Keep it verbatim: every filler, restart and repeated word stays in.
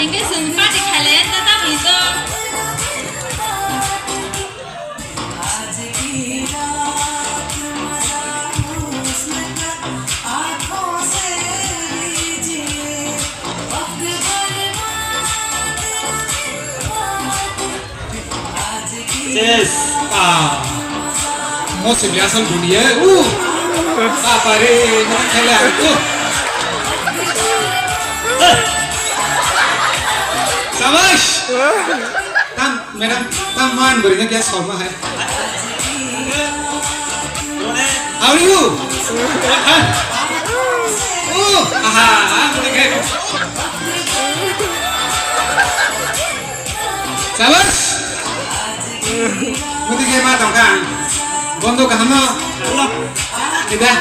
English party khale ta ta bui to. Yes. Ah. Mo se biasa dunia. Uh. Apa re? Mo khela. Uh. Sabash. Tam, madam, tam man beri na kya soma hai. How are you? Huh? Oh, aha, aha, muni khe. Sabash. Muni khe ma tong kha. Bondo kaham no. Kita.